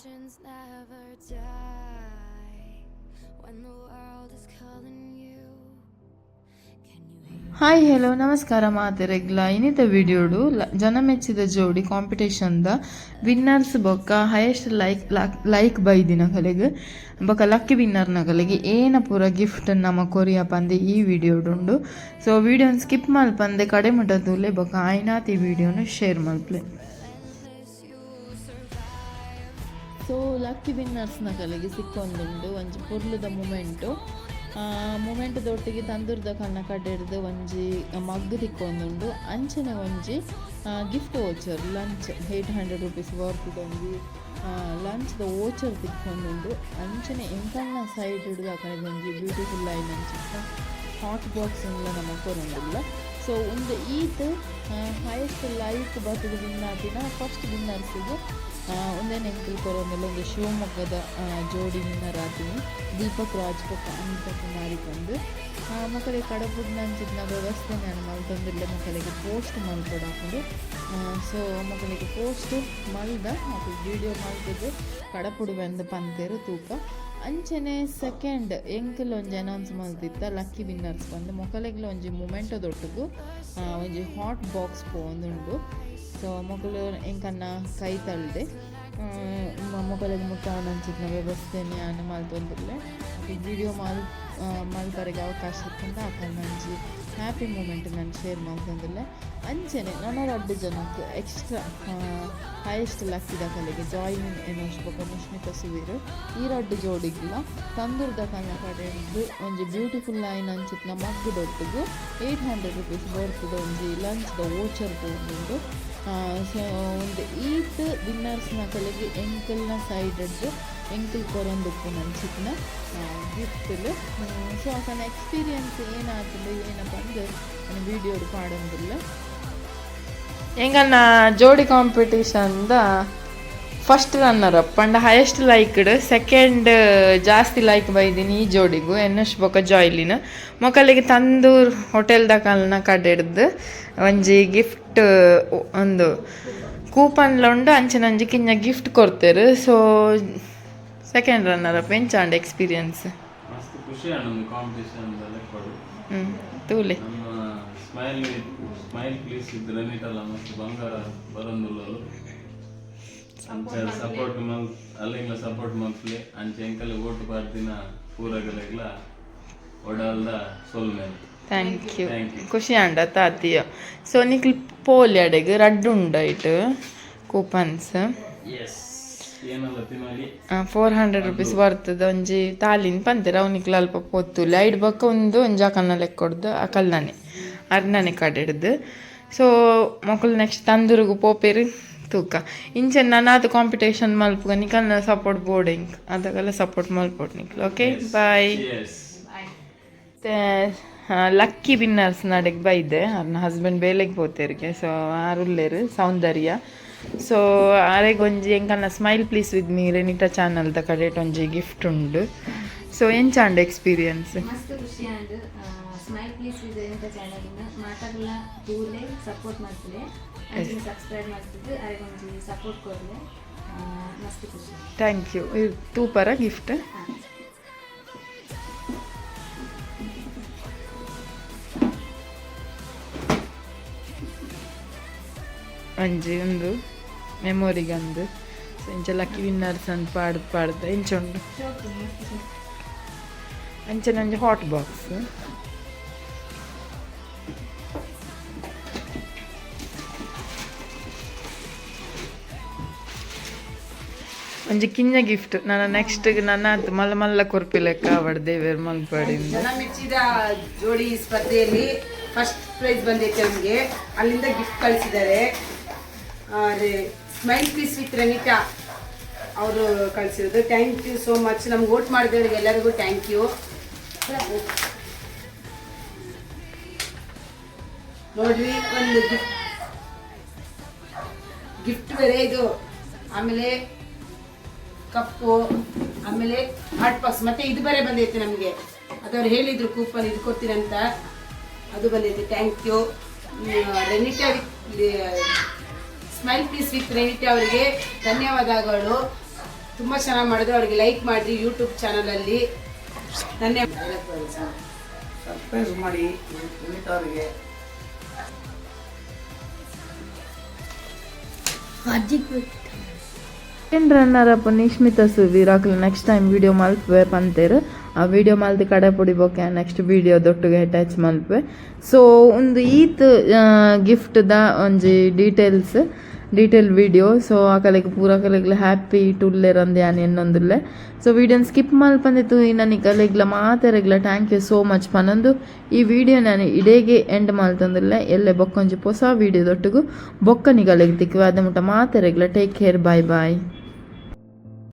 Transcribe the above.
Emotions never die when the world is calling you. Can you hear? Hi, hello, ನಮಸ್ಕಾರ ಮಾತೆರೆಗ್ಲ. ಇನ್ನಿತ ವಿಡಿಯೋಡು ಜನ ಮೆಚ್ಚಿದ ಜೋಡಿ competition the winners ಬೊಕ್ಕ highest like like ಬೈದಿನ ಕಲೆಗ್ ಬೊಕ್ಕ ಲಕ್ಕಿ ವಿನ್ನರ್ ನಕಲೆಗ್ ಏನ ಪೂರ ಗಿಫ್ಟ್ ನಮ ಕೊರಿಯ ಪಂದೆ ಈ ವಿಡಿಯೋಡುಂಡು. ಸೊ ವಿಡಿಯೋನ್ ಸ್ಕಿಪ್ ಮಲ್ಪಂದೆ ಕಡೆ ಮುಟ್ಟ ತೂಲೆ, ಬೊಕ್ಕ ಆಯ್ನಾತ್ ಈ ವಿಡಿಯೋನು ಶೇರ್ ಮಲ್ಪ್ಲೆ. Relentless, you survive. So lucky winners ನಕಲೆಗ್ ಸಿಕ್ಕೊಂದುಂಡು ಒಂಜಿ ಪೊರ್ಲುದ ಮೂಮೆಂಟು. ಮೂಮೆಂಟ್ ದೊಟ್ಟಿಗೆ ತಂದೂರ್ದ ಕಣ್ಣ ಕಡೆಡ್ದು ಒಂಜಿ ಮಗ್ ತಿಕ್ಕೊಂದುಂಡು. ಅಂಚನೆ ಒಂಜಿ gift voucher, lunch, ₹800 worth ಒಂಜಿ ಲಂಚ್ದ ವೋಚರ್ ತಿಕ್ಕೊಂದುಂಡು. ಅಂಚನೆ ಎಂಕಲ್ನ ಸೈಡ್ ಹಿಡ್ದು ಅಕಲೆಗ್ ಒಂಜಿ ಬ್ಯೂಟಿಫುಲ್ ಆಯಿನ ಅಂಚಿತ್ತ ಹಾಟ್ ಬಾಕ್ಸ್ ಉಂಡ್ಲ ನಮ ಕೊರೊಂದುಲ್ಲ. ಸೊ ಒಂದು ಈತ್ ಹೈಯೆಸ್ಟ್ ಲೈಕ್ ಬತ್ತುದು ವಿನ್ ಆತಿನ ಫಸ್ಟ್ ವಿನ್ನರ್ಸಿಗೆ ಉಂದೆನ್ ಎಂಕುಲು ಕೊರೊಂದುಲ್ಲ. ಒಂದು ಶಿವಮೊಗ್ಗದ ಜೋಡಿ ವಿನ್ನರ್ ಆತಿನಿ, ದೀಪಕ್ ರಾಜ್ ಬೊಕ್ಕ ಅನಿತಾ ಕುಮಾರಿ ಪಂದ್. ಮೊಕಲೆಗ್ ಕಡಪುಡ್ನಂಚಿತ್ತಿನ ವ್ಯವಸ್ಥೆ ಯಾನ್ ಮಲ್ತೊಂದುಲ್ಲೆ. ಮೊಕಲೆಗ್ ಪೋಸ್ಟ್ ಮಲ್ಪೊಡಾಪುಂಡು. ಸೊ ಮೊಕಲೆಗ್ ಪೋಸ್ಟ್ ಮಲ್ದ, ಅಕುಲು ವೀಡಿಯೋ ಮಲ್ತುದು ಕಡಪುಡುವೆಂದ್ ಪಂತೆರ್, ತೂಕ. ಅಂಚನೆ ಸೆಕೆಂಡ್ ಎಂಕುಲು ಒಂಜಿ ಅನೌನ್ಸ್ ಮಲ್ತಿತ್ತ ಲಕ್ಕಿ ವಿನ್ನರ್ಸ್ ಪಂದ್. ಮೊಕಲೆಗ್ಲ ಒಂಜಿ ಮೊಮೆಂಟೊ ದೊಟ್ಟುಗು ಒಂಜಿ ಹಾಟ್ ಬಾಕ್ಸ್ ಪೋವೊಂದುಂಡು. ಸೊ ಮೊಕುಲು ಎಂಕನ್ನ ಕೈ ತಳ್ದೆ ಮೊಕಲೆಗ್ ಮುಟ್ಟಾವನಂಚಿತ್ತಿನ ವ್ಯವಸ್ಥೆನ್ ಯಾನ್ ಮಲ್ತೊಂದುಲ್ಲೆ. ವಿಡಿಯೋ ಮಲ್ಪರೆಗ್ ಅವಕಾಶ ಇತ್ತುಂಡ ಅಕಲ್ನ ಒಂಜಿ ಹ್ಯಾಪಿ ಮೂಮೆಂಟ್ ನಾನು ಶೇರ್ ಮಲ್ತೊಂದುಲ್ಲೆ. ಅಂಚನೆ ನನ ರಡ್ಡ್ ಜನಕ್ ಎಕ್ಸ್ಟ್ರಾ ಹೈಯೆಸ್ಟ್ ಲಕ್ಕಿದಕಲೆಗ್, ಜಾಯ್ಲಿನ್ ಎನೋಶ್ ಬೊಕ್ಕ ಮುಷ್ಮಿತಾ ಸುವೀರ್, ಈ ರಡ್ಡ್ ಜೋಡಿಗ್ಲ ತಂದೂರ್ದ ಕನ್ನ ಕಡೆಡ್ದ್ ಒಂಜಿ ಬ್ಯೂಟಿಫುಲ್ ಆಯಿನ ಅಂಚಿತ್ತಿನ ಮಗ್ಗುದೊಟ್ಟುಗು ₹800 ವರ್ತ್ದ ಒಂಜಿ ಲಂಚ್ದ ವೋಚರ್ ಪೋವೊಂದುಂಡು. ಸೊ ಒಂದು ಈತ್ ವಿನ್ನರ್ಸ್ ನಕಲೆಗ್ ಎಂಕಲ್ನ ಸೈಡ್ ಎಂಕುಲು ಕೊರೊಂದುಪ್ಪುನ ಅಂಚಿತ್ತಿನ ಗಿಫ್ಟ್ಲು. ಸೊ ಅಕಲ್ನ ಎಕ್ಸ್ಪೀರಿಯನ್ಸ್ ಏನಾತುಂಡು ಏನ ಪಂದ್ ವಿಡಿಯೋಡು ಪಾಡೊಂದುಲ್ಲ. ಎಂಕಲ್ನ ಜೋಡಿ competition the first runner up ಪಂಡ ಹೈಯೆಸ್ಟ್ ಲೈಕ್ಡ್, ಸೆಕೆಂಡ್ ಜಾಸ್ತಿ ಲೈಕ್ ಬೈದಿನಿ ಈ ಜೋಡಿಗು, ಎನ್ ಎಸ್ ಬೊಕ ಜಾಯ್ಲಿನ್, ಮೊಕಲೆಗ್ ತಂದೂರ್ ಹೋಟೆಲ್ ದಕಲ್ನ ಕಡೆಡ್ದು ಒಂಜಿ ಗಿಫ್ಟ್, ಒಂದು ಕೂಪನ್ಲ ಉಂಡು, ಅಂಚನೆ ಒಂಜಿ ಕಿನ್ನ ಗಿಫ್ಟ್ ಕೊರ್ತೆರ್. ಸೊ ಸೆಕೆಂಡ್ ರನ್ನರ್ ಅಪ್, ಎಂಚಾಂಡ್ ಎಕ್ಸ್ಪೀರಿಯನ್ಸ್? ಮಸ್ತ್ ಖುಷಿ ಆಂಡ್ ಕಾಂಪಿಟೇಷನ್ ಲೆಕ್ಕಡು. ತೂಲೆ. ನಮ್ಮ ಸ್ಮೈಲ್ ಪ್ಲೀಸ್ ವಿತ್ ರೆನಿಟಲ್ಲ ಮಸ್ತ್ ಬಂಗಾರ ಬರೊಂದುಲ್ಲಲು. ಅಂಚ ಸಪೋರ್ಟ್ ಮಲ್ ಅಲ್ಲೆಗ್ಲ ಸಪೋರ್ಟ್ ಮಲ್ಪಲೆ. ಅಂಚ ಎಂಕಲೆ vote ಪಾಡ್ದಿನ ಪೂರಗಲೆಗ್ಲ ಒಡಲ್ದ ಸೊಲ್ಮೆಲ್. Thank you. Thank you. ಖುಷಿ ಆಂಡ ತಾತಿಯ. ಸೊ ನಿಕ್ಲ್ ಪೋಲಿ ಅಡೆಗ್ ರಡ್ಡ್ ಉಂಡು ಐಟ್ ಕೂಪನ್ಸ್. ಎಸ್, ಏನೆಲ್ಲ ತಿನ್ನಲಿ. ₹400 ಬರ್ತದ ಒಂಜಿ ತಾಲಿನ್ ಪಂತೆರ್. ಅವು ನಿಕ್ಲ್ ಅಲ್ಪ ಪೋತುಲಿ. ಐಡ್ ಬೊಕ್ಕ ಒಂದು ಒಂಜಿ ಅಕಲ್ನ ಲೆಕ್ಕೊಡ್ದು, ಅಕಲ್ನನೆ ಅರ್ನನೆ ಕಡೆಡ್ದು. ಸೊ ಮೊಕುಲು ನೆಕ್ಸ್ಟ್ ತಂದೂರುಗು ಪೋಪೆರ್, ತೂಕ. ಇಂಚ ನನಾತ್ ಕಾಂಪಿಟೇಷನ್ ಮಲ್ಪುಗ ನಿಕಲ್ನ ಸಪೋರ್ಟ್ ಬೋಡು ಎಂಕ್. ಅದಕ್ಕೆಲ್ಲ ಸಪೋರ್ಟ್ ಮಲ್ಪೊಡು ನಿಕ್ಲು. Okay, bye. S. Lucky winners ನಡೆಗ್ ಬೈದೆ. ಅರ್ನ ಹಸ್ಬೆಂಡ್ ಬೇಲೆಗ್ ಪೋತೇರಿಗೆ, ಸೊ ಆರುಲ್ಲೇರು, ಸೌಂದರ್ಯ. ಸೊ ಆರೆಗ್ ಒಂಜಿ ಎಂಕಲ್ನ ಸ್ಮೈಲ್ ಪ್ಲೀಸ್ ವಿತ್ ಮೀ ರೆನಿಟಾ ಚಾನಲ್ದ ಕಡೆಟ್ ಒಂಜಿ ಗಿಫ್ಟ್ ಉಂಡು. ಸೊ ಎಂಚಾಂಡ್ ಎಕ್ಸ್ಪೀರಿಯನ್ಸ್? ಮಸ್ತ್ ಖುಷಿ and. Smile please with Renita ಚಾನಲಿನ ಮಾತಾಗಲ ತೂಲೆ, ಸಪೋರ್ಟ್ ಮಾಡ್ತದೆ. ಅಂಚಿನ ಸಬ್ಸ್ಕ್ರೈಬ್ ಮಾಡ್ತಿದ್ದು ಅರೆಗೊಂಜಿ ಸಪೋರ್ಟ್ ಕೊರ್ಲೆ. ಮಸ್ತ್ ಖುಷಿ. Thank you. ತೂಪರ gift. ಹಾಂ. ಒಂಜಿ ಒಂದು ಮೆಮೊರಿಗಂದು. ಸೊ ಇಂಚ ಲಕ್ಕಿ ವಿನ್ನರ್ಸ್ ಅಂತ ಪಾಡ್ದು ಪಾಡ್ದು ಇಂಚ ಉಂಡು. ಅಂಚನೆ ಒಂಜಿ ಹಾಟ್ ಬಾಕ್ಸ್. ಒಂಜಿ ಕಿನ್ನ ಗಿಫ್ಟ್. ನನ್ನ ನೆಕ್ಸ್ಟ್ ನನ್ನ ಮಲ್ಲ ಮಲ್ಲ ಕೊರ್ಪಿ ಲೆಕ್ಕ ಆವಡ್ ದೇವೆರ್ ಮಲ್ಪಡಿಂದ. ಜನ ಮೆಚ್ಚಿದ ಜೋಡಿ ಸ್ಪರ್ಧೆಯಲ್ಲಿ ಫಸ್ಟ್ ಪ್ರೈಸ್ ಬಂದೈತೆ ನಮಗೆ. ಅಲ್ಲಿಂದ ಗಿಫ್ಟ್ ಕಳಿಸಿದ್ದಾರೆ. ಸ್ಮೈಲ್ ಪ್ಲೀಸ್ ವಿತ್ ರೆನಿಟಾ ಅವರು ಕಳಿಸಿರೋದು. Thank you so much. ನಮ್ಗೆ ವೋಟ್ ಮಾಡಿದವರಿಗೆ ಎಲ್ಲರಿಗೂ thank you. ನೋಡ್ರಿ, ಒಂದು ಗಿಫ್ಟ್ ಗಿಫ್ಟ್ ಬೇರೆ ಇದು, ಆಮೇಲೆ ಕಪ್ಪು, ಆಮೇಲೆ ಹಾಟ್ ಬಾಕ್ಸ್, ಮತ್ತೆ ಇದು ಬೇರೆ ಬಂದೈತೆ ನಮಗೆ. ಅದವ್ರು ಹೇಳಿದ್ರು ಕೂಪನ್ ಇದು ಕೊಡ್ತೀರಂತ, ಅದು ಬಂದೈತೆ. Thank you Renita with smile please with Renita ಅವರಿಗೆ ಧನ್ಯವಾದಗಳು. ತುಂಬ ಚೆನ್ನಾಗಿ ಮಾಡಿದ್ರು. ಅವರಿಗೆ ಲೈಕ್ ಮಾಡಿರಿ ಯೂಟ್ಯೂಬ್ ಚಾನಲಲ್ಲಿ. ಧನ್ಯವಾದ. ಸರ್ಪ್ರೈಸ್ ಮಾಡಿ ವಿನಿತಾ ಅವರಿಗೆ. Second runner up Nishmita Suveer. ಅಕ್ಲು ನೆಕ್ಸ್ಟ್ ಟೈಮ್ ವಿಡಿಯೋ ಮಲ್ಪುವೆ ಪಂತೆರ್. ಆ ವಿಡಿಯೋ ಮಲ್ತ್ ಕಡೆ ಪುಡಿಬೋಕೆ ನೆಕ್ಸ್ಟ್ ವಿಡಿಯೋ ದೊಟ್ಟುಗೆ ಅಟ್ಯಾಚ್ ಮಲ್ಪುವೆ. ಸೊ ಒಂದು ಈತ್ ಗಿಫ್ಟ್ದ ಒಂಜಿ ಡೀಟೇಲ್ಸ್, ಡೀಟೇಲ್ ವಿಡಿಯೋ. ಸೊ ಅಕಲೆಗ್ ಪೂರ ಅಕಲೆಗ್ಲ ಹ್ಯಾಪಿ ಟುಲ್ಲೆರ್ ಅಂದ್ ಯಾನ್ ಎನ್ನೊಂದುಲ್ಲೆ. ಸೊ ವಿಡಿಯೋನ್ ಸ್ಕಿಪ್ ಮಲ್ಪಂದೆ ತೂಯಿನ ನಿಕಲೆಗ್ಲ ಮಾತೆರೆಗ್ಲ thank you so much ಪನೊಂದು ಈ ವಿಡಿಯೋ ನಾನು ಇಡೇಗೆ ಎಂಡ್ ಮಲ್ತೊಂದುಲ್ಲೆ. ಎಲ್ಲೆ ಬೊಕ್ಕೊಂಜಿ ಪೊಸ ವಿಡಿಯೋ ದೊಟ್ಟುಗು ಬೊಕ್ಕ ನಿಕಲೆಗ್ ತಿಕ್ಕುವೆ. ಅದ ಮುಟ್ಟ ಮಾತೆರೆಗ್ಲ ಟೇಕ್ ಕೇರ್, ಬಾಯ್ ಬಾಯ್.